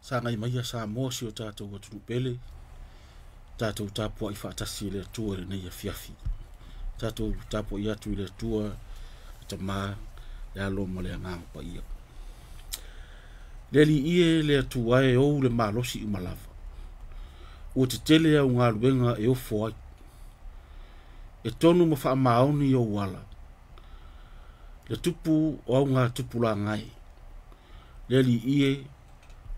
Sagai maia Samoa si o tatou atunuu pele, tatou tapuai faatasi i le Atua i lenei afiafi. Tatou tapuai atu i le Atua, le Tama, le Alo ma le Agaga Paia. Le Alii e, le Atua e ou le malosi uma lava. Ua tetele au galuega e ofo ai. E tonu ma faamaoni ou ala. Le tupu o au ngā tupulaga e. Le Alii e,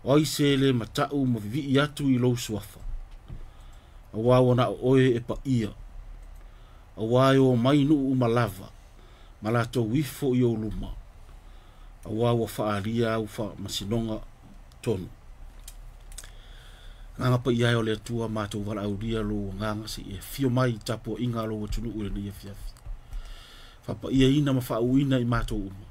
o ai se le matau ma vivii atu i lou suafa. Aua ua na o oe e paia. Aua e o mai nuu uma lava, ma latou ifo i ou luma. Aua ua faalia au faamasinoga tonu. Agaga paia e o le Atua, matou valaaulia lou agaga se i e afio mai i tapuaiga a lou atunuu i lenei afiafi. Faapaiaina ma faauuina i matou uma.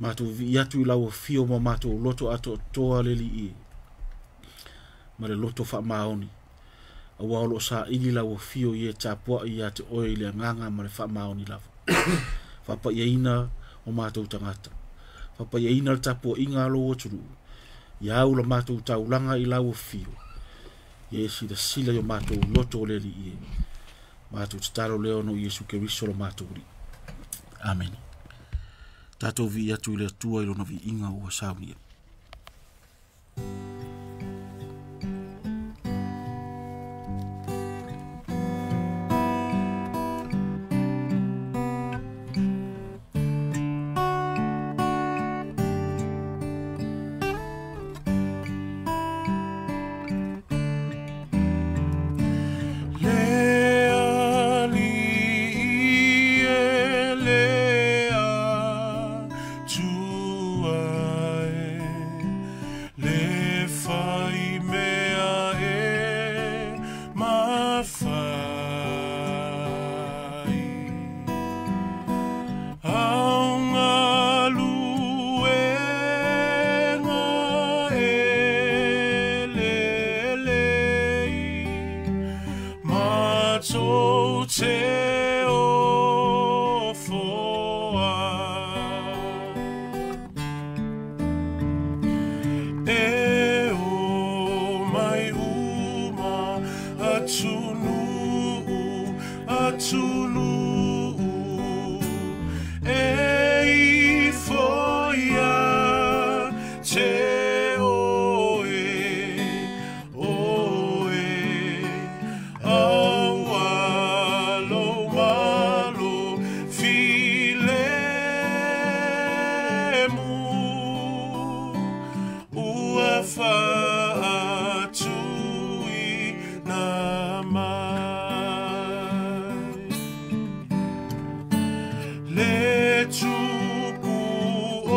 Matou vivii atu i lau afio ma matou loto atoatoa le Alii e, ma le loto faamaoni. Aua o loo saili lau afio i e tapuai ia te oe i le agaga ma le faamaoni lava. Faapaiaina o matou tagata. Faapaiaina le tapuaiga a lou atunuu. Ia au la matou taulaga i lau afio. Ia e silasila i o matou loto o le Alii e. Matou tatalo lea ona o Iesu Keriso lo matou Alii. Amene. Tatou vivii atu i le Atua i lona viiga ua saunia. Le Alii e le Atua e, le faimea e mafai. Au galuega e lelei, matou te ofoa. E o mai uma atunuu, atunuu, e ifo ia te oe, oe, aua lo malo filemu, ua faatuina mai. Le tupu o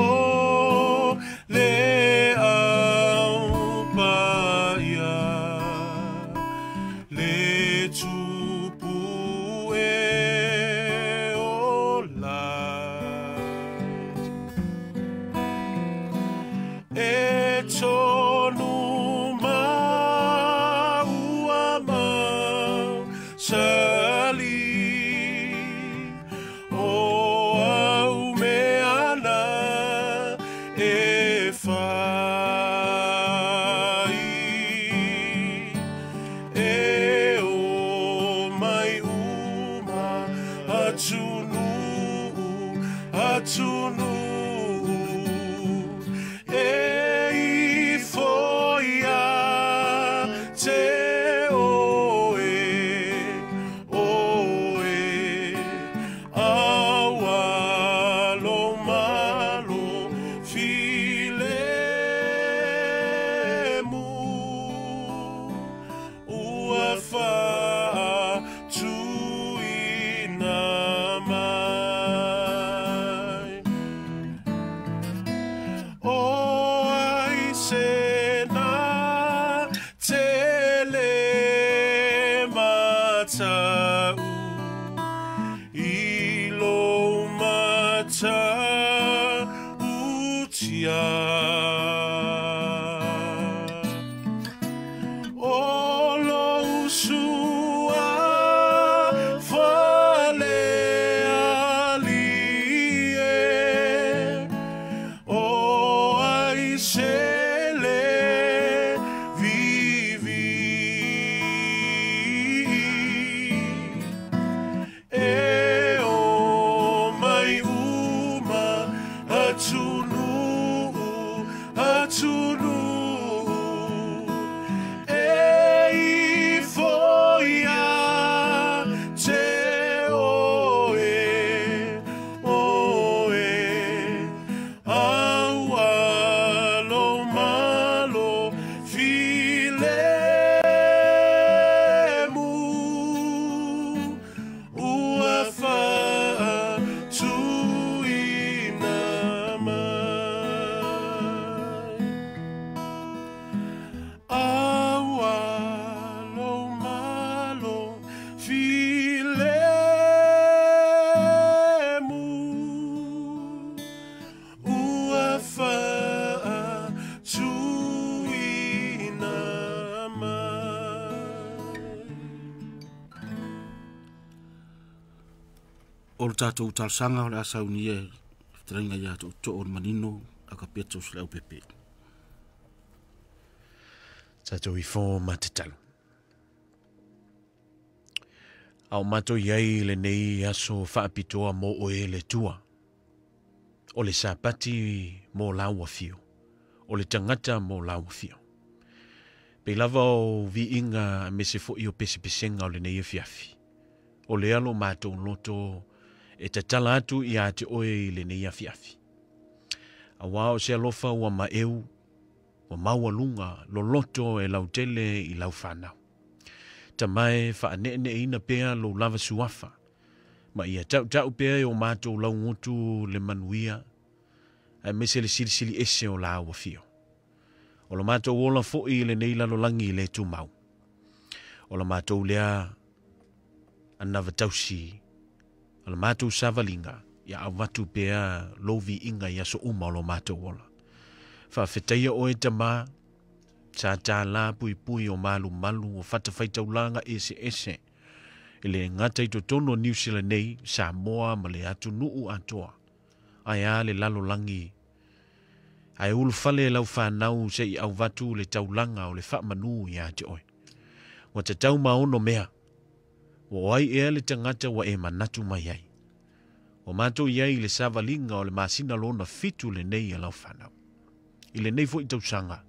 le au paia, le tupu e ola. E tonu ma ua mau sali, o au mea na e fai. E o mai uma atunuu, atunuu, e ifo ia te oe, oe, aua lo malo filemu, ua faatuina mai. O ai se na te le matau, i lo matau tia. O lo sua fale ali e, o ai se le atunuu e ifo ia te oe, oe aua lo malo filemu ua faatuina mai. Aua lo malo filemu ua faatuina mai. O le tatou talosaga o le a saunia e fetalaiga ia Tootoo o le Manino a ka Peto Leaupepe. Tatou ifo ma tatalo. A o matou i ai lenei aso faapitoa mo oe le Atua. O le Sapati mo lau afio. O le tagata mo lau afio. Pei lava o viiga aemaise foi o pesepesega o lenei afiafi. O lea lo matou loto e tatala atu ia te oe i lenei afiafi. Auā o se alofa ua maeu, ua maualuga loloto e lautele i lau fanau. Tamae faaneeneeina pea lou lava suafa, ma ia tautau pea e o matou laugutu le manuia, aemaise le silisili ese o lau afio. O lo matou ola foi i lenei lalolagi le tumau. O la matou lea anavatausi, o la matou savaliga, ia avatu pea lou viiga i aso uma o lo matou ola. Faafetaia oe Tama, sa tālā puipui o malumalu o fatafaitaulaga eseese, e le gata i totonu o Niu Sila nei, Samoa ma le atunuu atoa, ae a le lalolagi. Ae ulufale e lau fanau se i auvatu le taulaga o le faamanu ia te oe. Ua tatau ma ono mea, ua o ai ea le tagata ua e manatu mai ai. Ua matou i ai i le savaliga o le masina lona 7 lenei a lau fanau. I lenei foi tausaga,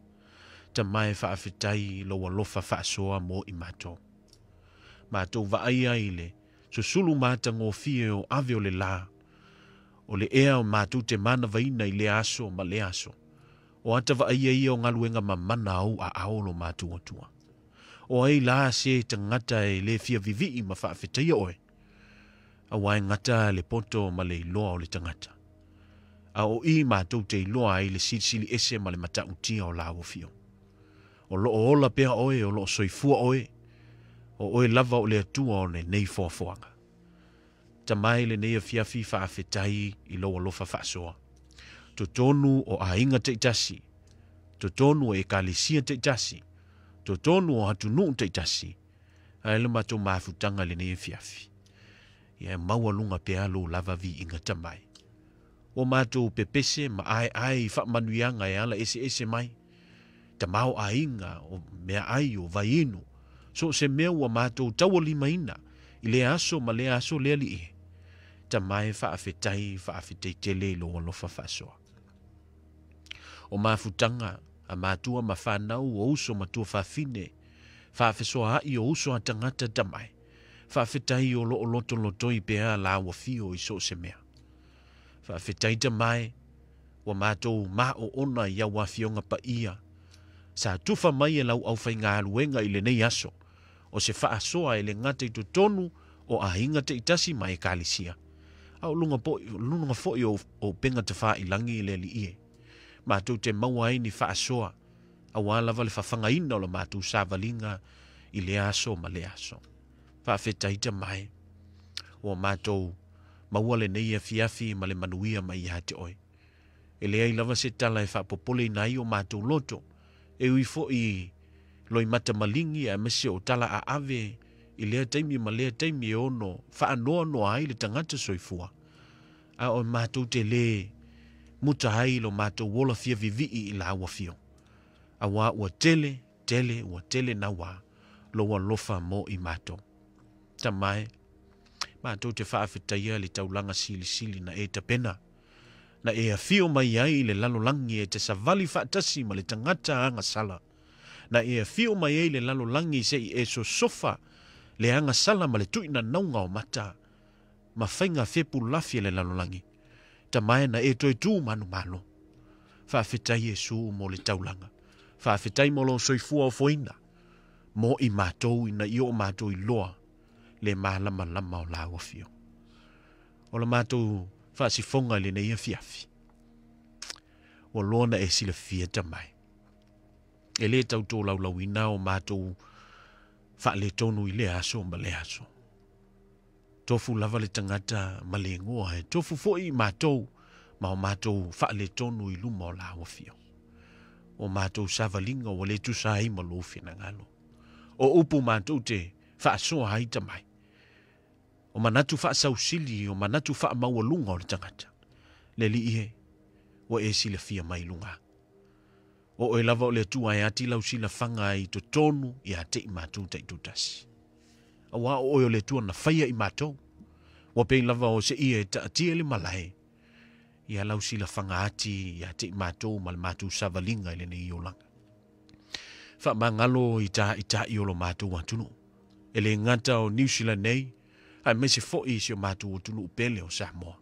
Tama e faafetai lou alofa faasoa mo i matou. Matou vaai ai le susulu matagofie o ave o le la, o le ea o matou te manavaina i lea aso ma lea aso. O ata vaaia ia o galuega mamana au a ao lo matou Atua. O ai la se tagata e le fia vivii ma faafetaia oe. Auā e gata le poto ma le iloa o le tagata. A o i matou te iloa ai le silisili ese ma le matautia o lau afio. O loo ola pea oe, o loo soifua oe, o oe lava o le Atua o lenei foafoaga. Tama e lenei afiafi faafetai i lou alofa faasoa. Totonu o aiga taitasi, totonu o ekalesia taitasi, totonu o atunuu taitasi, ae le matou mafutaga lenei afiafi. Ia maualuga pea lou lava viiga Tama e. Ua matou pepese ma aeae i faamanuiaga e ala eseese mai. Tamao aiga o meaai o vaiinu, so o se mea ua matou taualimaina i lea aso ma lea aso le alii e. Tama e faafetai, faafetai tele i lou alofa faasoa. O mafutaga a matua ma fanau o uso ma tuafafine, faafesoaai o uso a tagata Tama e. Faafetai o loo lotolotoi pea lau afio i so o se mea. Faafetai Tama e, ua matou maoona i au afioga paia. Sa tufa mai e lau aufaigaluega i lenei aso, o se faasoa e le gata i totonu o aiga taitasi ma ekalesia. A o luga luga foi o upega tafailagi i le alii e. Matou te maua ai ni faasoa, auā lava le fafagaina o la matou savaliga i lea aso ma lea aso. Faafetai Tama e, ua matou maua lenei afiafi ma le manuia mai ia te oe. E leai lava se tala e faapopoleina ai o matou loto, e ui foi loimata maligi aemaise o tala aave i lea taimi ma lea taimi e ono faanoanoa ai le tagata soifua. A o matou te lē muta ai lo matou ola fia vivii i lau afio. Auā ua tele, tele, ua tele nauā lou alofa mo i matou. Tama e, matou te faafetaia le taulaga silisili na e tapena. Na e afio mai ai i le lalolagi e te savali faatasi ma le tagata agasala. Na e afio mai ai i le lalolagi se i e sosofa le agasala ma le tuuinanauga o mata ma faiga fepulafi a le lalolagi. Tama e na e toe tu manumalo. Faafetai Iesu mo le taulaga. Faafetai mo lou soifua ofoina mo i matou ina ia o matou iloa le malamalama o lau afio. O la matou faasifoga i lenei afiafi, ua loa na e silafia Tama e. E le tau tolaulauina o matou faaletonu i lea aso ma lea aso. Tofu lava le tagata ma le igoa e tofu foi i matou ma o matou faaletonu i luma o lau afio. O matou savaliga ua le tusa ai ma lou finagalo. O upu matou te faasoa ai tamai. O manatu faasausili, o manatu faamaualuga o le tagata. Le Alii e, ua e silafia mai luga. O oe lava o le Atua e ati lau silafaga ai i totonu ia te i matou taitotasi. Auā o oe o le Atua na faia i matou. Ua pei lava o se ia e taatia i le malae, ia lau silafaga ati ia te i matou ma le matou savaliga i lenei olaga. Faamagalo i tāitaʻi o lo matou atunuu, e le gata o Niu Sila nei, aemaise foi i si o matou atunuu pele o Samoa.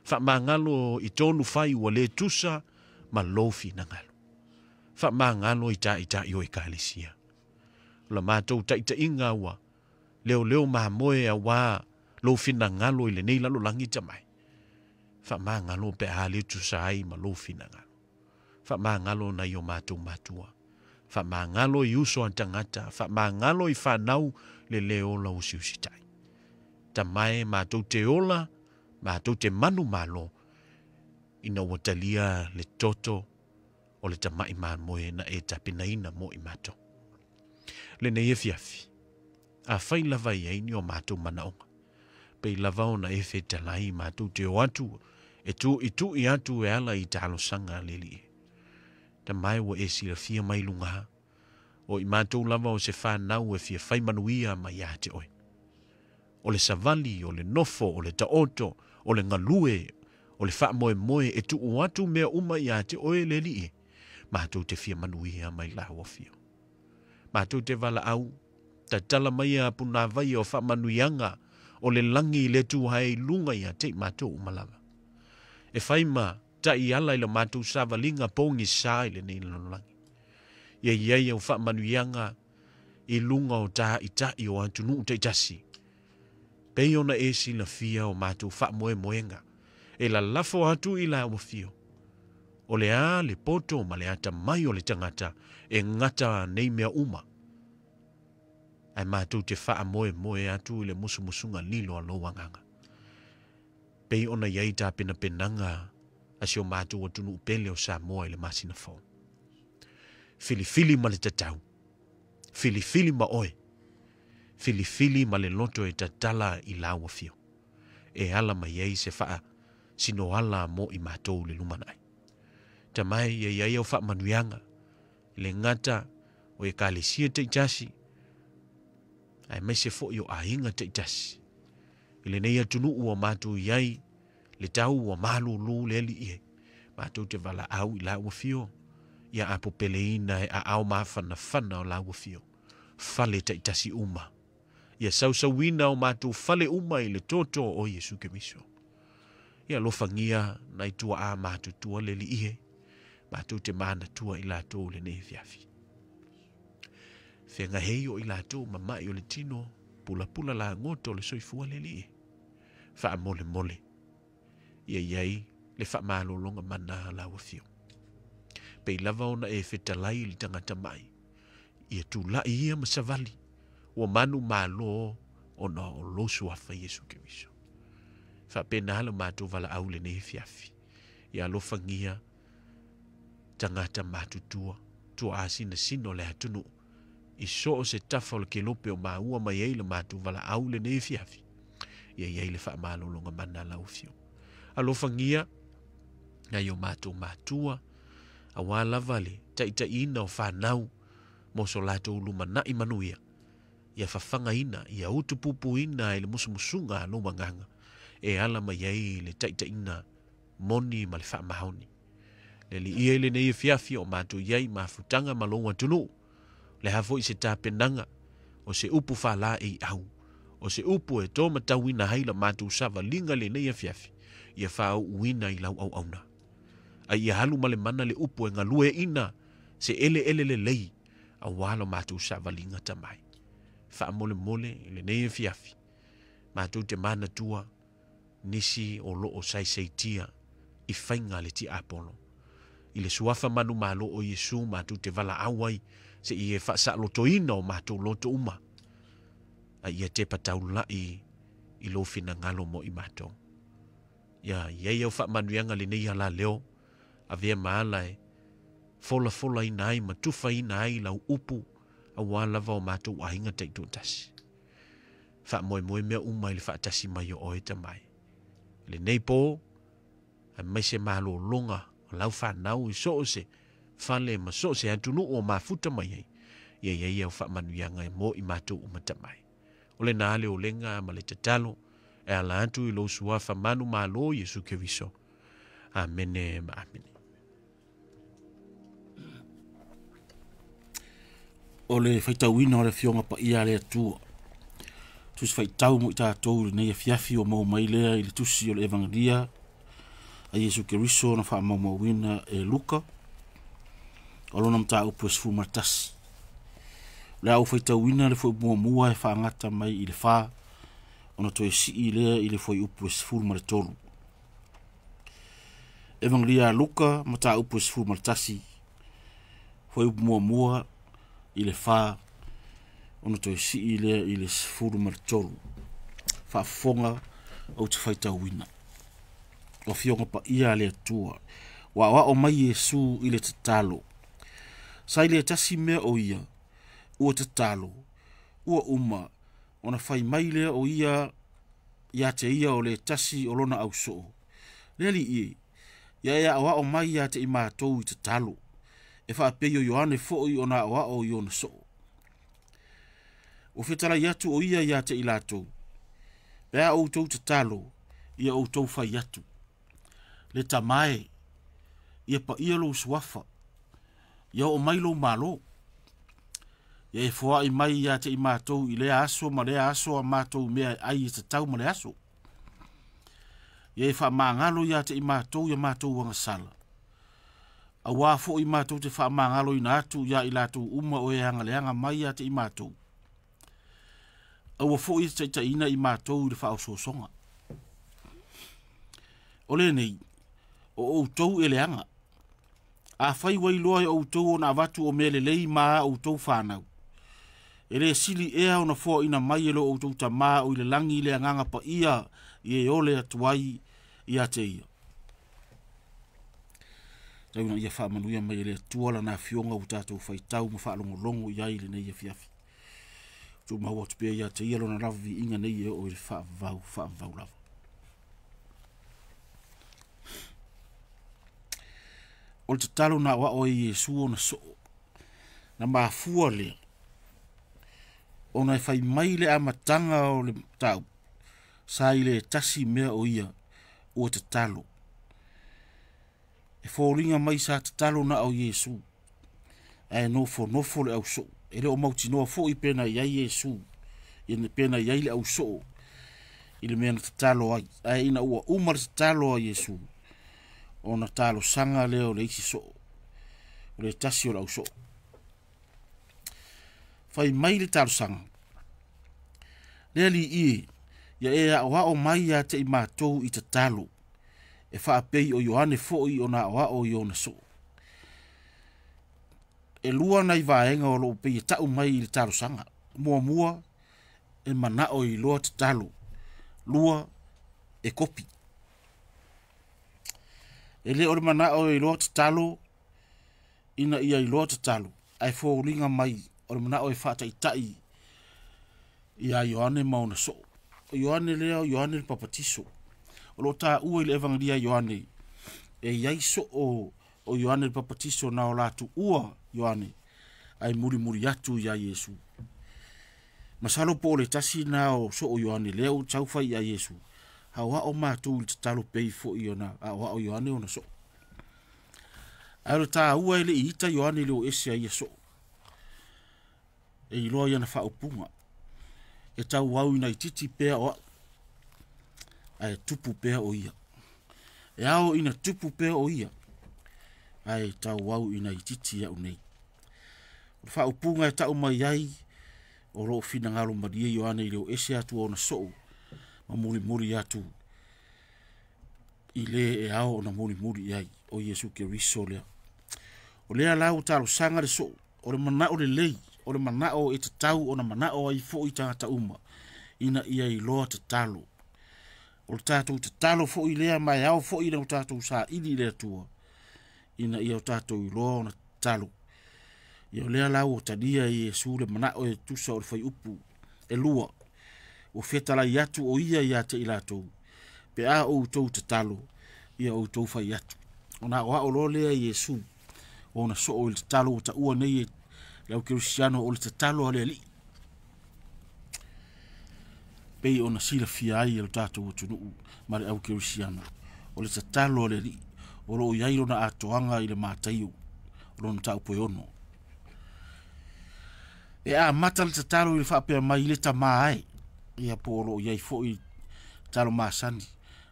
Faamagalo i tonu fai ua le tusa ma lou finagalo. Faamagalo i tāitaʻi o Ekalesia. O la matou taitaiga ua leoleo mamoe auā lou finagalo i lenei lalolagi tamai. Faamagalo pe a le tusa ai ma lou finagalo. Faamagalo nai o matou matua. Faamagalo i uso a tagata. Faamagalo i fanau le le ola usiusitai. Tamae matou te ola, matou te manumalo ina ua talia le toto o le tamai mamoe na e tapenaina mo i matou. Lenei afiafi, afai lava i ai ni o matou manaoga, pei lava ona e fetalai matou te o atu e tuuituui atu e ala i talosaga a le Alii. Tamae ua e silafia mai luga, o i matou lava o se fanau e fia fai manuia mai ia te oe. O le savali, o le nofo, o le taoto, o le galue, o le faamoemoe e tuu atu mea uma ia te oe le Alii, matou te fia manuia mai lau afio. Matou te valaau, tatala maia punavaia o faamanuiaga o le lagi i le Atua e i luga ia te i matou uma lava. E fai ma taiala i la matou savaliga pogisa i lenei lalolagi. Ia i ai au faamanuiaga i luga o tāʻitaʻi o atunuu taitasi. Pei ona e silafia o matou faamoemoega e lalafo atu i lau afio. O le a le poto ma le atamai o le tagata e gata nei mea uma? Ae matou te faamoemoe atu i le musumusuga lilo a lou agaga. Pei ona i ai tapenapenaga a si o matou atunuu pele o Samoa i le masina fou. Filifili ma le tatau. Filifili ma oe. Filifili ma le loto e tatala i lau afio. E ala mai ai se faasinoala mo i matou i le lumanai. Tamae ia i ai au faamanuiaga, e le gata o Ekalesia taitasi, aemaise foi o aiga taitasi. I lenei atunuu ua matou i ai, le tau ua malūlū le alii e. Matou te valaau i lau afio, ia apopeleina e aao mafanafana o lau afio. Fale taitasi uma. Ia sausauina o matou fale uma i le toto o Iesu Keriso. Ia alofagia nai tuaa matutua le alii e. Matou te manatua i latou i lenei afiafi. Feagahei o i latou ma mai o le tino, pulapula lagoto o le soifua le alii e. Faamolemole. Ia i ai le faamalologa mana a lau afio. Pei lava ona e fetalai i le tagata mai, ia tulai ia ma savali, ua manumalo ona o lou suafa Iesu Keriso. Faapena lo matou valaau i lenei afiafi, ia alofagia tagata matutua, tuaa sinasina o le atunuu, i so o se tafa o le kelope o maua mai ai le matou valaau i lenei afiafi, ia i ai le faamalologa mana a lau afioga. Alofagia nai o matou matua, auā lava le taitaiina o fanau mo so latou lumanai manuia, ia fafagaina, ia utupupuina i le musumusuga a lou agaga, e ala mai ai le taitaiina moni ma le faamaoni. Le alii e lenei afiafi o matou i ai i mafutaga ma lou atunuu, le a foi se tapenaga, o se upu faalaeiau, o se upu e tomatauina ai la matou savaliga lenei afiafi, ia faaauuina i lau auauna. A ia alu ma le mana le upu e galueaiina se eleele lelei, auā lo matou savaliga tamai. Faamolemole i lenei afiafi, matou te manatua nisi o loo saisaitia i faiga a le tiapolo. I le suafa manumalo o Iesu matou te valaau ai, seia e faasaalotoina o matou loto uma, a ia tepa taulai i lou finagalo mo i matou. Ia i ai au faamanuiaga lenei alaleo, avea ma ala e folafolaina ai ma tufaina ai lau upu, auā lava o matou aiga taitoatasi. Faamoemoe mea uma i le faatasi mai o oe tamai. Lenei pō, aemaise malōlōga o lau fanau i so o se fale ma so o se atunuu o mafuta mai ai, ia i ai au faamanuiaga e mo i matou uma tamai. O lena le olega ma le tatalo e ala atu i lou suafa manumalo Iesu Keriso. Amene ma amene. O le faitauina o le Afioga Paia a le Atua. Tusi faitau mo i tatou i lenei afiafi ua maua mai lea i le tusi o le Evangelia a Iesu Keriso na faamaumauina e Luka, o lona mataupu e 11. O le a ou faitauina le fuaiupu muamua e faagata mai i le 4, ona toe sii lea i le fuaiupu e 13. Evangelia a Luka, mataupu e 11, fuaiupu muamua i le 4, ona toe sii lea i le 13. Faafofoga ou te faitauina. O Afioga Paia a le Atua, ua aoao mai Iesu i le tatalo. Sa i le tasi mea o ia, ua tatalo, ua uma, ona fai mai lea o ia ia te ia o le tasi o lona ausoo. Le Alii e, ia e aoao mai ia te i matou i tatalo, e faapei o Ioane foi ona aoao i ona soo. Ua fetalai atu o ia ia te i latou, pe a outou tatalo, ia outou fai atu. Le Tama e, ia paia lou suafa, ia oo mai lou malo. Ia e foai mai ia te i matou i lea aso ma lea aso a matou mea e ai e tatau ma le aso. Ia e faamagalo ia te i matou ia matou agasala. Auā foi matou te faamagaloina atu ia i latou uma o e agaleaga mai ia te i matou. Aua foi e te taitaiina i matou i le faaosoosoga. O lenei, o outou e leaga. Afai ua iloa e outou ona avatu o mea lelei ma a outou fanau, e le sili ea ona foaina mai e lo outou Tamā o i le lagi le Agaga Paia i e ole atu ai ia te ia. Tau ina ia faamanuia mai e le Atua lana afioga ua tatou faitau ma faalogologo i ai i lenei afiafi. Tumau atu pea ia te ia lona lava viiga nei e oo i le faavavau, faavavau lava. O le tatalo na aoao ai Iesu ona soo, na mafua lea, ona e fai mai le amataga o le mataupu, sa i le tasi mea o ia ua tatalo. E foliga mai sa tatalo na o Iesu, ae nofonofo le ausoo. E le o mautinoa foi pe na i ai Iesu, pe na i ai le ausoo i le mea na tatalo ai. Ae ina ua uma le tatalo a Iesu, ona talosaga lea o le isi soo, o le tasi o le ausoo. Fai mai le talosaga, le Alii e, ia e aoao mai ia te i matou i tatalo, e faapei o Ioane foi ona aoao i ona soo. E lua nai vaega o loo pei e tau mai i le talosaga. Muamua, e manao e iloa tatalo. Lua, e kopi. E le o le manao e iloa tatalo ina ia iloa tatalo, ae foliga mai o le manao e faataitai ia Ioane ma ona soo. O Ioane lea o Ioane le Papatiso. O loo taua i le Evangelia a Ioane, e i ai soo o Ioane le Papatiso na o la tuua Ioane, ae mulimuli atu ia Iesu. Masalo po o le tasi na o soo Ioane lea ua tau fai ia Iesu, Aoao matou i le tatalo pei foi ona aoao Ioane ona soo. Ae o le taua e le i ita Ioane i le o ese ai ia soo. E iloa i ana faaupuga. E tauau ina itiiti pea o au, ae tupu pea o ia. E ao ina tupu pea o ia, ae tauau ina itiiti au nei. O le faaupuga e tau mai ai, o lo o finagalo malie Ioane i le o ese atu o ona soo, ma mulimuli atu i le e ao ona mulimuli i ai, o Iesu Keriso lea. O lea la ua talosaga le soo, o le manao lelei, o le manao e tatau ona manao ai foi tagata uma, ina ia iloa tatalo. O le tatou tatalo foi lea ma e ao foi ona tatou saili i le Atua, ina ia o tatou iloa ona tatalo. Ia o lea la ua talia e Iesu le manao e tusa o le fuaiupu e 2, ua fetalai atu o ia ia te i latou, pe a outou tatalo, ia outou fai atu. Ona aoao loa lea e Iesu ona soo i le tatalo ua taua nei e le au kerisiano o le tatalo a le Alii. Pei ona silafia ai e lo tatou atunuu ma le au kerisiano, o le tatalo a le Alii o lo o i ai lona atoaga i le Mataio, o lona mataupu e 6. E amata le tatalo i le faapea mai le Tamā e, ia po o lo o i ai foi tatalo masani,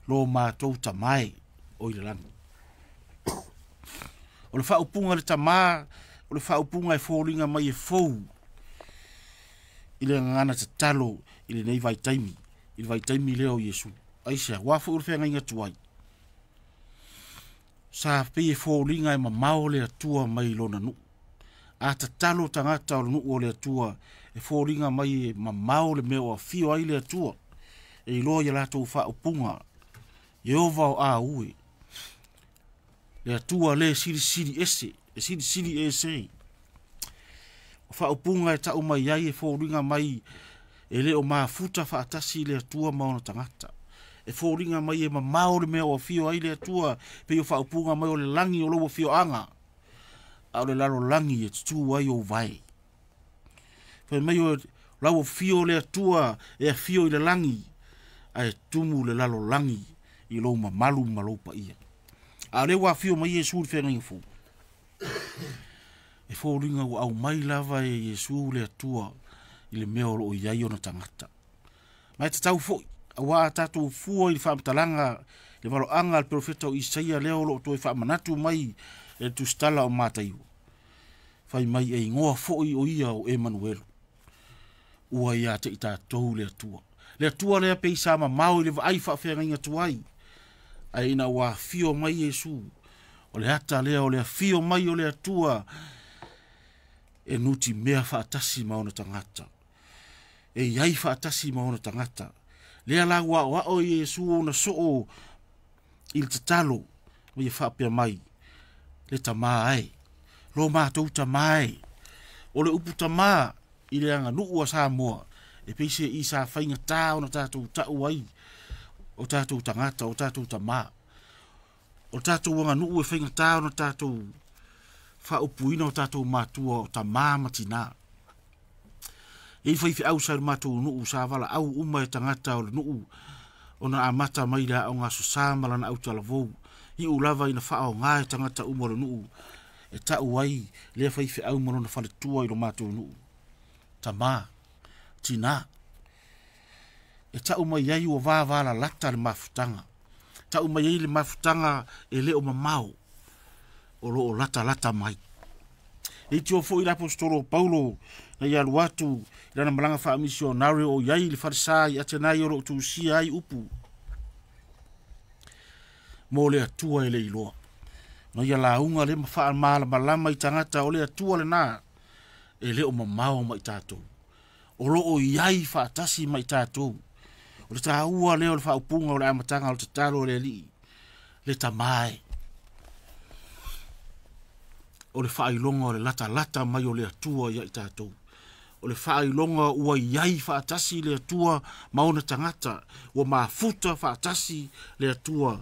lo matou Tamā e o i le lagi. O le faaupuga le Tamā, o le faaupuga e foliga mai e fou i le gagana tatalo i lenei vaitaimi, i le vaitaimi lea o Iesu. Aisea? Aua foi o le feagaiga tuai. Sa pei e foliga e mamao le Atua mai lona nuu. A tatalo tagata o le nuu o le Atua, e foliga mai e mamao le mea o afio ai le Atua, e iloa ia latou faaupuga, Ieova o Aue, le Atua le silisili ese, e silisili ese. O faaupuga e tau mai ai e foliga mai e le o mafuta faatasi le Atua ma ona tagata. E foliga mai e mamao le mea o afio ai le Atua, pei o faaupuga mai o le lagi o lou afioaga, a o le lalolagi e tutū ai ou vae. Fai mai o lau afio le Atua e afio i le lagi, ae tumu le lalolagi i lou mamalu ma lou paia. A o lea ua afio mai Iesu i le feagaiga fou. E foliga ua aumai lava e Iesu le Atua i le mea o lo o i ai ona tagata. Ma e tatau foi, auā a tatou fua i le faamatalaga, le valoaga a le perofeta o Isaia lea o lo o toe faamanatu mai e le tusitala o Mataio, fai mai e igoa foi o ia o Emanuelu, ua ia te i tatou le Atua. Le Atua lea pei sa mamao i le vaai faafeagaiga tuai, ae ina ua afio mai Iesu, o le ata lea o le afio mai o le Atua e nutimea faatasi ma ona tagata, e i ai faatasi ma ona tagata. Lea la ua aoao e Iesu ona soo i le tatalo, ma ia faapea mai, le Tamā e, lo matou Tamā e. O le upu Tamā i le aganuu a Samoa, e pei se i sa faigata ona tatou tau ai o tatou tagata, o tatou tamā. O le tatou aganuu e faigata ona tatou faaupuina o tatou matua o tamā ma tinā. E i faifeau sa i le matou nuu, sa valaau uma e tagata o le nuu ona amata mai le aoga aso Sa ma lana autalavou, iu lava ina faaaoga e tagata uma o le nuu e tau ai lea faifeau ma lona faletua i lo matou nuu, tamā, tinā. E tau mai ai ua vavalalata le mafutaga, tau mai ai le mafutaga e le o mamao, o lo o latalata mai. E itio foi le aposetolo o Paulo na ia alu atu i lana malaga faamisionare o i ai i le falesa i Atenai o lo o tusia ai upu mo le Atua e le iloa. Na ia lauga le ma faamalamalama i tagata o le Atua lena e le o mamao ma i tatou, o lo o i ai faatasi ma i tatou. O le taua lea o le faaupuga o le amataga o le tatalo a le Alii, le Tamā e. O le faailoga o le latalata mai o le Atua ia i tatou. O le faailoga ua i ai faatasi le Atua ma ona tagata, ua mafuta faatasi le Atua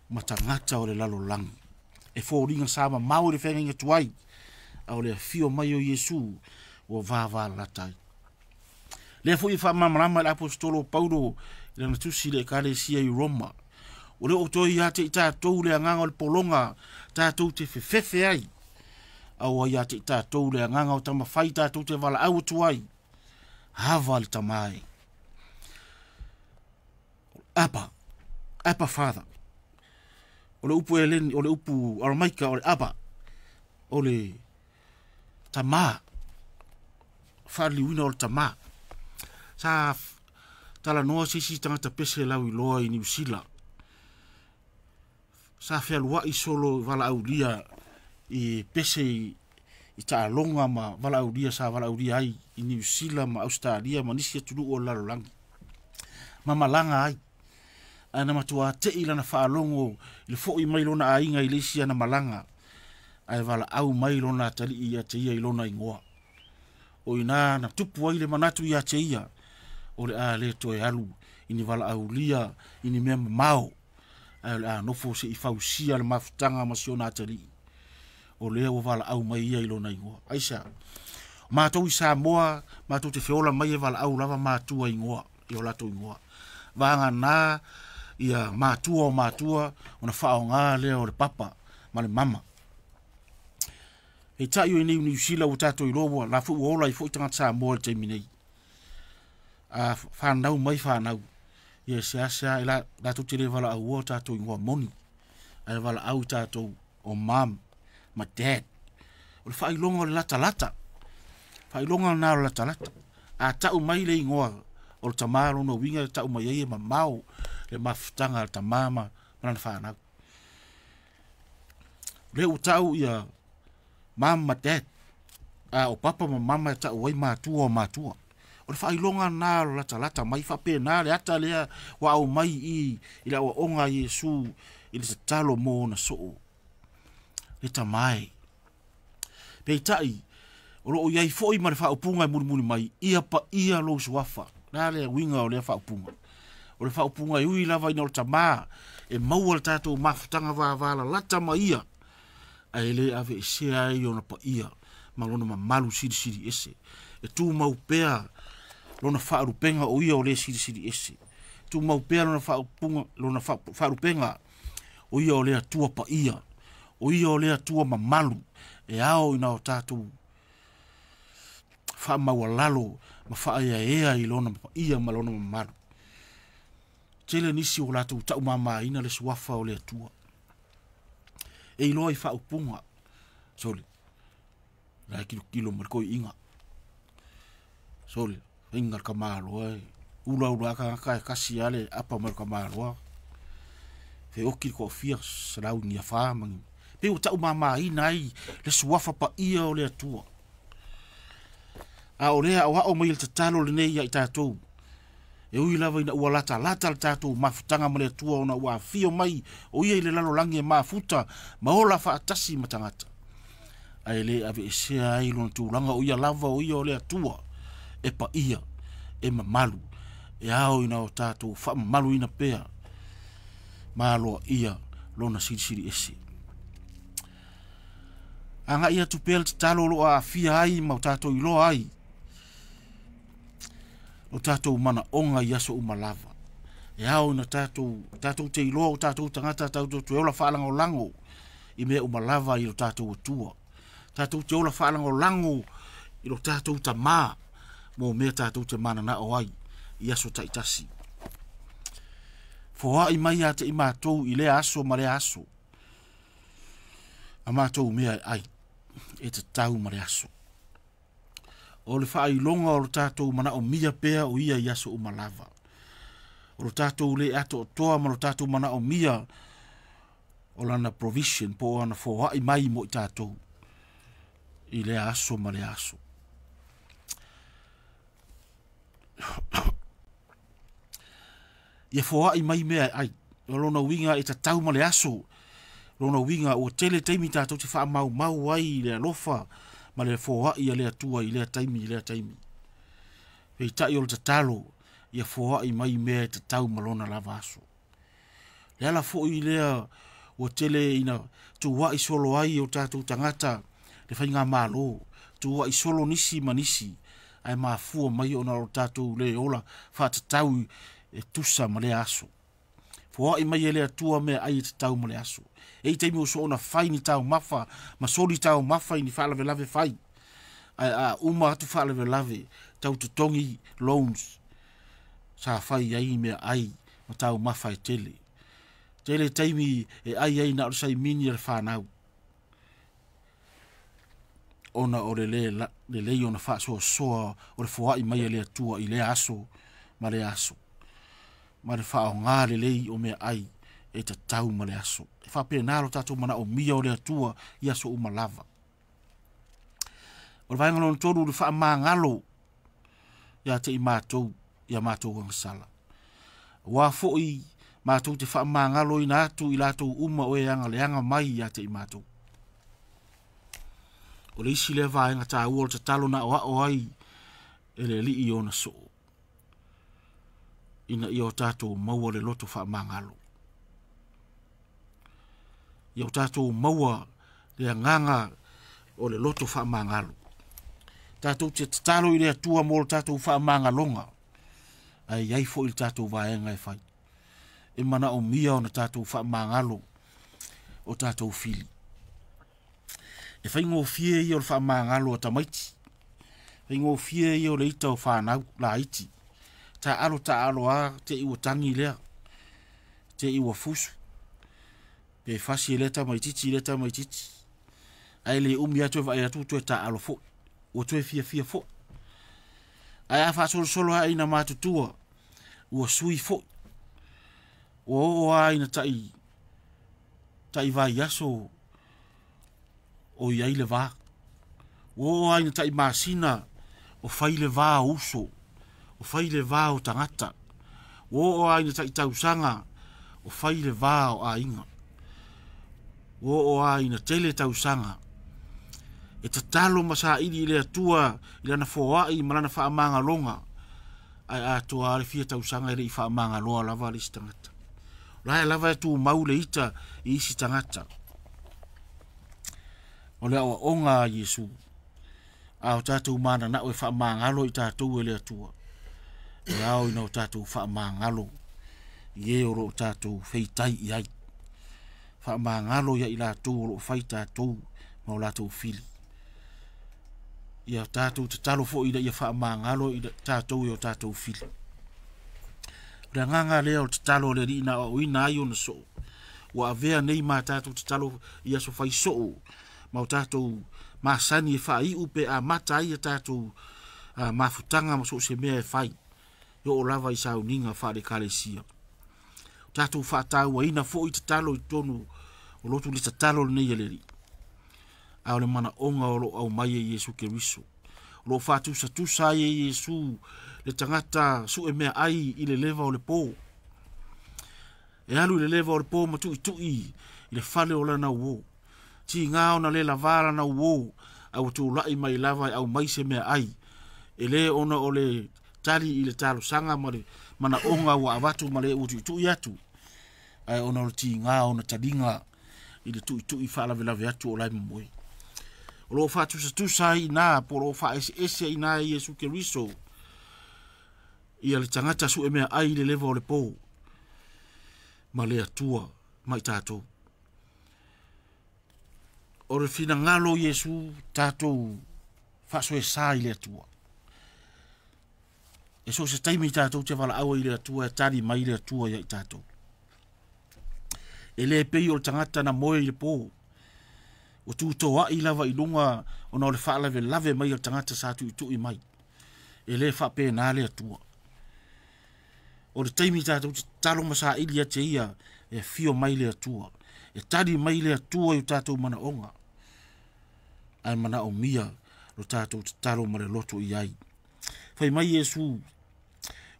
ma tagata o le lalolagi. E foliga sa mamao i le feagaiga tuai, a o le afio mai o Iesu ua vavalalata ai. Lea foi e faamalamalama e le aposetolo o Paulo I lana tusi i le Ekalesia i Roma. O le o toe ia te i tātou le agaga o le pologa tātou te fefefe ai. Aua ia te i tātou le agaga o tamawhai tātou te valaau atu ai. Hava le tamae. Abba. Abba Father. O le upu eleni, o le upu aramaika, o le Abba. O le tamā. Whaaliuina o le tamā. Sa talanoa se isi tagata pese lau iloa i Niu Sila. Sa fealuai solo valaaulia i pese i taaloga ma valaaulia sa valaaulia ai i Niu Sila ma Australia ma nisi atunuu o le lalolagi. Ma malaga ai. Ae na matua tei lana faalogo i le foi mai lona aiga i le isi ana malaga. Ae valaau mai lona atalii ia te ia i lona igoa. O ina na tupu ai le manatu ia te ia, o le a le toe alu i ni valaaulia i ni mea mamao. Ae o le a nofo se'i fausia le mafutaga ma si ona atalii. O lea ua valaau mai ia i lona igoa. Aisea? O matou i Samoa, matou te feola mai e valaau lava matua igoa, i o latou igoa. Vagana ia matua o matua, ona faaaoga lea o le papa ma le mama. Peitai o i inei i Niu Sila ua tatou iloa ua la foi ua ola ai foi tagata Samoa i le taimi nei. A fanau mai fanau, ia e seasea e latou te le valaauina o tatou igoa moni, ae valaau i tatou o mum ma dad. O le faailoga o le latalata. Faailoga lena o le latalata. A tau mai le igoa o le tamā, lona uiga e tau mai ai e mamao le mafutaga a le tamā ma lana fanau. O lea ua tau ia mum ma dad, a o papa ma mama e tau ai matua o matua. O le faailoga lena o le latalata mai faapena le ata lea ua aumai i i le aoaoga a Iesu i le tatalo mo ona soo. Le tama e. Peitai, o loo i ai foi ma le faaupuga e mulimuli mai, ia paia lou suafa. O le a le uiga o lea faaupuga? O le faaupuga e ui lava ina o le tamā e maua le tatou mafutaga vavalalata ma ia, ae le aveesea ai ona paia ma lona mamalu silisili ese. E tumau pea lona faalupega o ia o le silisili ese. E tumau pea lona faaupuga, lona faalupega o ia o le Atua paia, o ia o le Atua mamalu, e ao ina o tatou faamaualalo ma faaeaea i lona paia ma lona mamalu. Tele nisi o latou taumamaina le suafa o le Atua. E iloa i faaupuga, sole, la e kilokilo ma le toeaiina. Sole, faiga le tamaloa e ula ula tagata e tasi lava le apa mai o le tamaloa. Feoti le toafia, selau ni afa ma ni. Pei ua taumamaina ai le suafa paia o le Atua. A o lea aoao mai le tatalo lenei ia i tatou. E ui lava ina ua latalata le tatou mafutaga ma le Atua ona ua afio mai o ia i le lalolagi e mafuta ma ola faatasi ma tagata. Ae le aveesea ai lona tulaga o ia lava o ia o le Atua e paia, e mamalu, e ao ina o tatou faamamaluina pea ma aloaia lona silisili ese. Agai atu pea le tatalo o loo aafia ai ma o tatou iloa ai o tatou manaoga i aso uma lava. E ao ina tatou, tatou te iloa o tatou tagata tatou te ola faalagolago i mea uma lava i lo tatou Atua. Tatou te ola faalagolago i lo tatou tamā mo mea tatou te mananao ai i aso taitasi. Foai mai ia te i matou i lea aso ma lea aso. A matou mea e ai, e tatau ma le aso. O le faailoga o lo tatou manaomia pea o ia i aso uma lava. O lo tatou le atoatoa ma lo tatou manaomia o lana provision po o ana foai mai mo i tatou i lea aso ma lea aso. Ia foai mai mea e ai. O lona uiga e tatau ma le aso. Lona uiga ua tele taimi tatou te faamaumau ai i le alofa ma le foai a le Atua i lea taimi i lea taimi. Peitai o le tatalo, ia foai mai mea e tatau ma lona lava aso. Le ala foi lea ua tele ina tuuai solo ai o tatou tagata le faigamalo, tuuai solo nisi ma nisi, ae mafua mai ona o tatou le ola faatatau e tusa ma lea aso. Foa'i mai e le Atua meaai e tatau ma le aso. E i ai taimi ua soona fai ni taumafa ma soli taumafa i ni faalavelave fai, ae a uma atu faalavelave, tau totogi loans sa fai ai meaai ma taumafa e tele. Tele taimi e ai ai na o le saimini a le fanau, ona o le lē lelei ona faasoasoa o le foa'i mai e le Atua i lea aso ma lea aso, ma le faaaogā lelei o meaai e tatau ma le aso. E faapena lo tatou manaomia o le Atua i aso uma lava. O le vaega lona tolu, le faamagalo ia te i matou ia matou agasala. Aua foi matou te faamagaloina atu i latou uma o e agaleaga mai ia te i matou. O le isi lea vaega taua o le tatalo na aoao ai e le Alii i ona soo, ina ia o tatou maua le loto faamagalo. Ia o tatou maua le agaga o le loto faamagalo. Tatou te tatalo i le Atua mo le tatou faamagaloga, ae i ai foi le tatou vaega e fai. E manaomia ona tatou faamagalo o tatou fili. E faigofie ia o le faamagalo a tamaiti, faigofie ia o le ita o fanau laiti. Taalo taalo a te i ua tagi lea, te i ua fusu, pe fasi e lea tamaititi lea tamaititi. Ae le umi lava toe vaai atu ua toe taaalo foi, ua toe fiafia foi. Ae a faasolosolo ae ina matutua, ua sui foi. Ua oo lava ina tai tai vaiaso o i ai le va. Ua oo lava ina tai masina o fai le va o uso, o fai le va o tagata. Ua oo lava ina tai tausaga o fai le va o aiga. Ua oo lava ina tele tausaga e tatalo ma saili i le Atua i lana foai ma lana faamagaloga, ae atoa lava le fia tausaga e le i faamagaloa lava le isi tagata. O la e lava e tumau le ita i isi tagata. O le aoaoga a Iesu, a o tatou mananao e faamagalo i tatou e le Atua, e ao ina o tatou faamagalo i e o lo o tatou feitai i ai. Faamagalo ia i latou o lo o fai tatou ma o latou fili. Ia tatou tatalo foi ina ia faamagalo i tatou e o tatou fili. O le agaga lea o le tatalo a le Alii na aoaoina ai ona soo, ua avea nei ma tatou tatalo i aso fai soo ma o tatou masani e faaiu pe amata ai a tatou mafutaga ma so o se mea e fai, e oo lava i sauniga faale-Ekalesia. O tatou faatauaina foi tatalo i totonu o lotu le tatalo lenei a le Alii. A o le manaoga o lo o aumai e Iesu Keriso, o lo o faatusatusa ai e Iesu le tagata sue meaai i le leva o le po. E alu i le leva o le po ma tuitui i le fale o lana uō. Tiga ona le lavā lana uō, ae ua tulai mai lava e aumai se meaai, e lē ona o le tali i le talosaga ma le manaoga ua avatu ma le ua tuitui atu, ae ona o le tiga o ona taliga i le tuitui faalavelave atu o la e momoe. O lo o faatusatusa ai i ina, po o lo o faaeseese i ina e Iesu Keriso ia le tagata sue meaai i le leva o le po ma le Atua ma i tatou. O le finagalo o Iesu tatou faasoesa i le Atua. E so o se taimi tatou te valaau ai i le Atua e tali mai le Atua ia i tatou. E le pei o le tagata na moe i le po, ua tutoa'i lava i luga ona o le faalavelave mai o le tagata sa tuitui mai. E le faapena le Atua. O le taimi tatou te tatalo ma saili ia te ia, e afio mai le Atua. E tali mai le Atua i o tatou manaoga, ae manaomia lo tatou tatalo ma le loto i ai. Fai mai Iesu,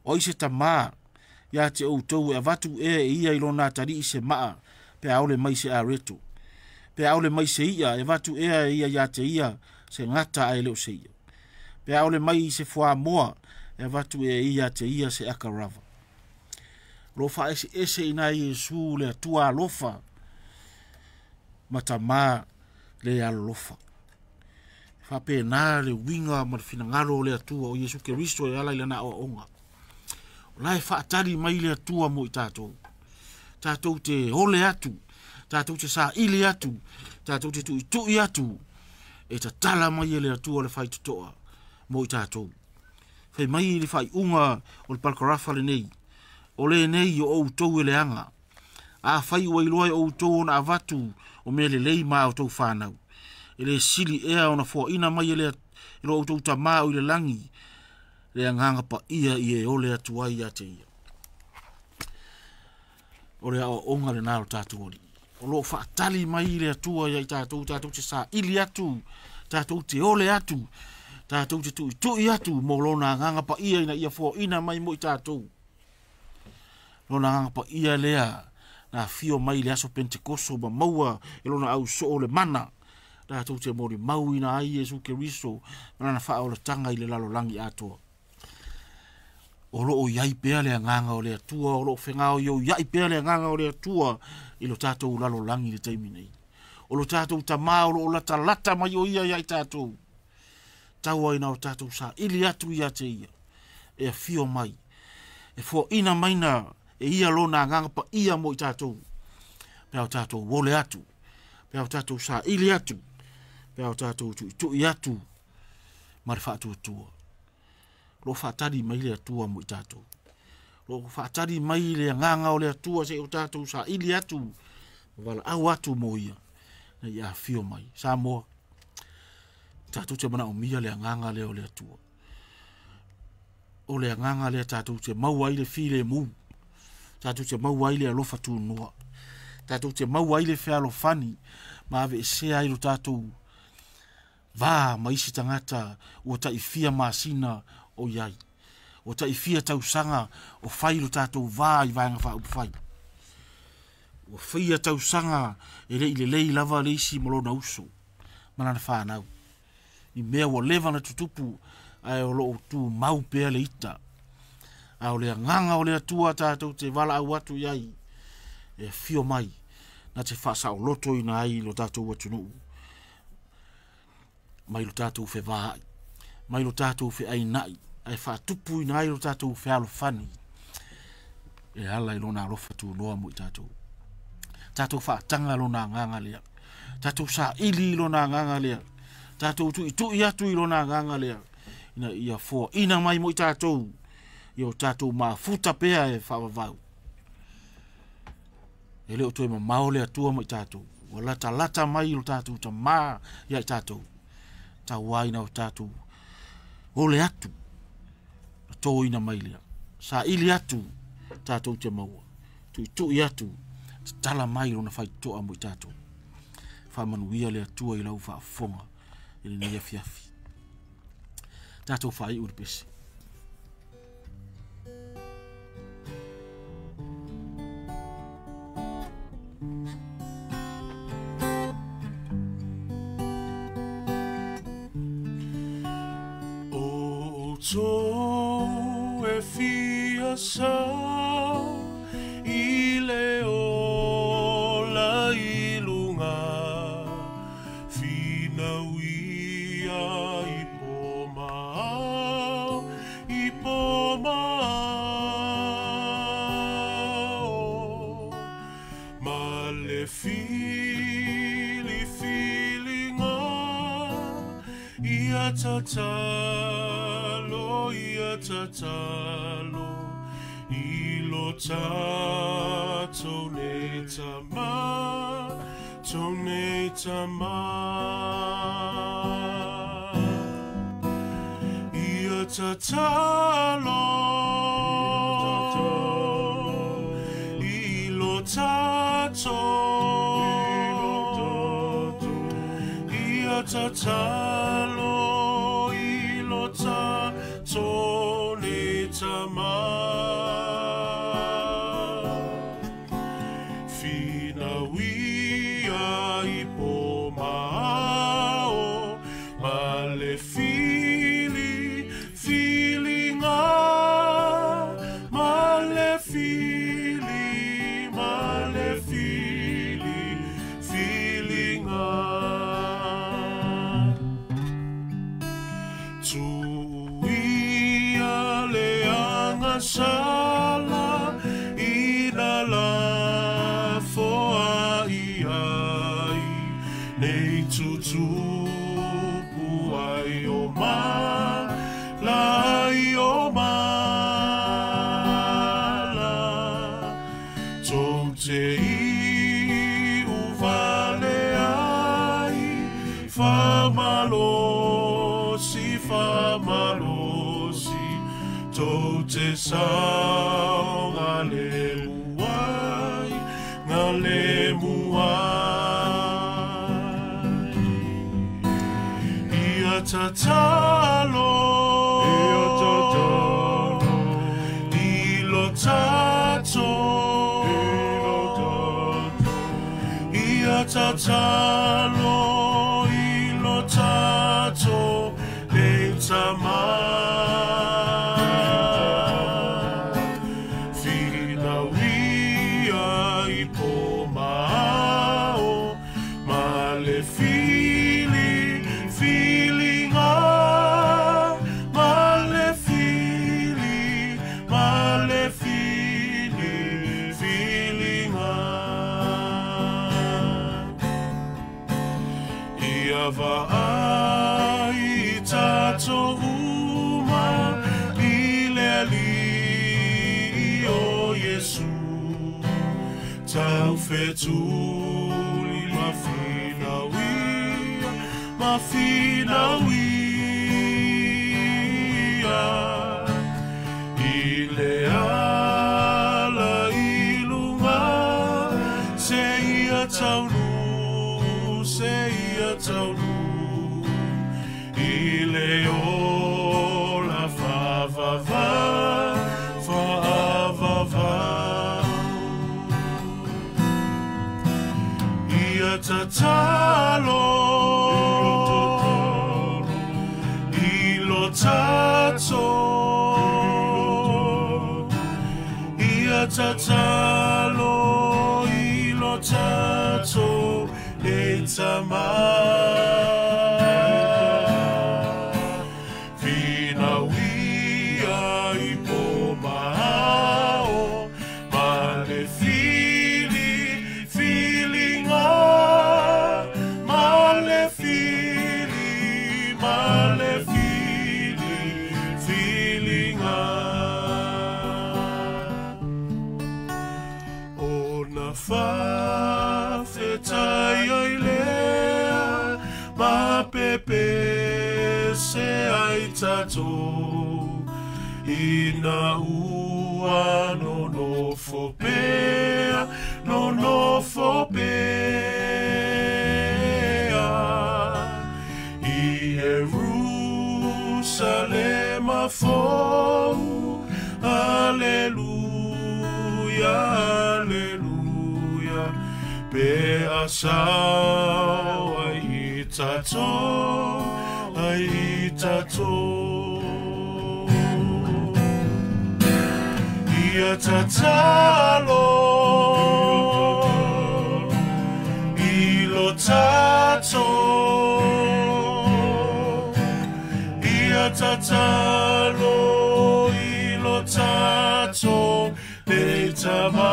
o ai se tamā ia te outou e avatu ea e ia i lona atalii se maa pe a ole mai se areto? Pe a ole mai se i'a e avatu ea e ia ia te ia se gata ae le o se i'a? Pe a ole mai se fuamoa e avatu ea e ia ia te ia se akarava? O lo o faaeseese i ina Iesu le Atua alofa ma tamā le alolofa. E faapena le uiga ma le finagalo o le Atua o Iesu Keriso e ala i lana aoaoga. La e faatali mai le Atua mo i tatou. Tatou te ole atu, tatou te saili atu, tatou te tuitui atu, e tatala mai e le Atua le faitotoa mo i tatou. Fai mai le faaiuga o le palakarafa lenei, o lenei o outou e leaga. A fai ua iloa e outou ona avatu o mea lelei ma outou whanau. E le sili ea ona foaina mai e le lo outou tamā o i le lagi, le agaga paia i e ole atu ai ia te ia. O le aoaoga lenā o tatou alii. O loo faatali mai le Atua ia i tatou, tatou te saili atu, tatou te ole atu, tatou te tuitui atu mo lona agaga paia ina ia foaina mai mo i tatou. Lona agaga paia lea na afio mai le aso Pentekoso ma maua e lona ausoo le mana. Tatou te molimauina ai Iesu Keriso ma lana faaolataga i le lalolagi atoa. O loo iai pea le agaga o le Atua, o loo fegaoioiai pea le agaga o le Atua i lo tatou lalolagi le taimi nei. O lo tatou tamā o loo latalata mai o ia ia i tatou. Tau ai na o tatou saili atu ia te ia. E afio mai. E foaina mai na e ia lona agaga paia mo i tatou. Pe o tatou ole atu. Pe o tatou saili atu. Pe o tatou tuitui atu. Ma le faatuatua. Lo faatali mai le Atua mo i tatou. Lo faatali mai le agaga o le Atua se o tatou saili atu. Wala au atu mo ia. Na ia afio mai. Samoa. Tatou te manaomia le agaga lea o le Atua. O le agaga lea tatou te maua ai le filemu. Tatou te maua ai le alofa tunoa. Tatou te maua ai le fealofani. Ma aveesea ai lo tatou va ma isi tagata ua taifia masina o iai. Ua taifia tausaga o fai lo tatou va i vaega faaupufai. Ua faia tausaga e lei lelei lava le isi ma lona uso ma lana whanau. I mea ua leva na tutupu ae o loo tu mau pea le ita. A o le agaga o le Atua tatou te valaau atu iai e afio mai na te faasaolotoina ai lo tatou atunuu. Mai lo tatou fevaai, mai lo tatou feainai, ae faatupuina ai lo tatou fealofani. E ala i lona alofa tunoa mo i tatou. Tatou faataga lona agaga lea. Tatou saili i lona agaga lea. Tatou tuitui atu i lona agaga lea. Ina ia foaina mai mo i tatou. Ia o tatou mafuta pea e faavavau. E le o toe mamao le Atua mo i tatou. Ua latalata mai lo tatou tamā ia i tatou. Tauaina o tatou ole atu. Na tōina mai lea. Saili atu tatou te maua. Tuitui atu. Tatala mai lona faitotoa mo i tatou. Faamanuia le Atua i lau faafofoga i lenei afiafi. Tatou faaiu le pese. O outou e fia sao i le ola i luga, finau ia i po mao, i po mao. Ma le fili filinga ia tatalo, ia tatalo, i lo tatou nei tamā, tou nei tamā. Ia tatalo, i lo tatou, ia tatalo, i lo tatou nei tamā. Finau ia i po mao, ma le fili filinga, ma le fili, ma le fili filinga. Tuia le aga sala ina lafoa i ai nei tutupu ai o mala i o mala tou te i uvale ai famalosi famalosi tou te saoga le muai nga le muai ia tatalo ia tatalo i lo tato i lo tato ia tatalo i lo tato le tama Finauia i po mao ma le fili filinga ma le fili ma le fili filinga ia vaai tatou uma i le Alii o Iesu taufetuli ma finauia ma finauia i le ala i luga se ia taunu se ia taunu i le ola faavava faavava ia tatalo i lo tato ia tatalo i lo tato e tama Finauia i po mao ma le fili filinga ma le fili ma le fili filinga o na faafetai ai lea ma pepe se ai tatou ina ua nonofo pea nonofo pea i Ierusalema fou Aleluia, aleluia pe asau ai i tatou ai i tatou ia tatalo i lo tatou ia tatalo i lo tatou le tama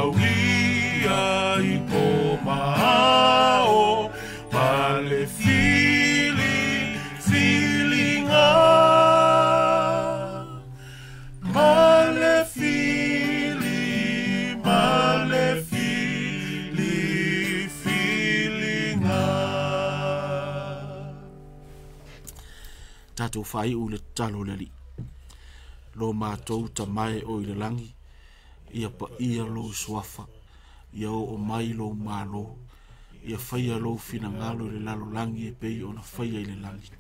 Finauia i po mao ma le fili filinga ma le fili ma le fili filinga Tatou faaiu le tatalo le Alii lo matou tamae o i le lagi ia paia lou suafa ia oo mai lou malo ia faia lou finagalo i le lalolagi e pei ona faia i le lagi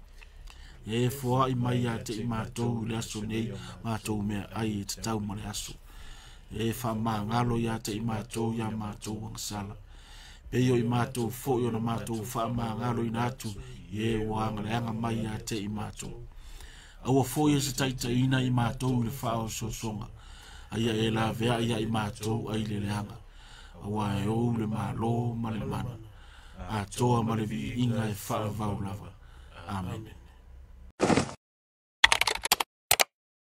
ia e foai mai ia te i matou i le aso nei matou mea ai e tatau ma le aso ia e faamagalo ia te i matou ia matou agasala pei o i matou foi ona matou faamagaloina atu i e ua agaleaga mai ia te i matou aua foi e se taitaiina i matou i le faaosoosoga aia e laveai ia i matou ai le leaga aua e ou le malo ma le mana atoa ma le viiga e faavavau lava. Amene.